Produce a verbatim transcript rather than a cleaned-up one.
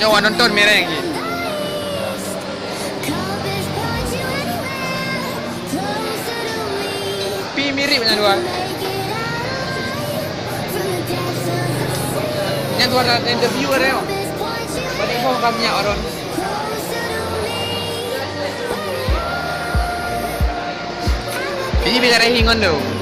Awak nonton mireng cit. Pi mirip nyan dua. Nyan suara interview ada yo. Bagi kau kami nyak orang. Ini bisa rehi ngon tu.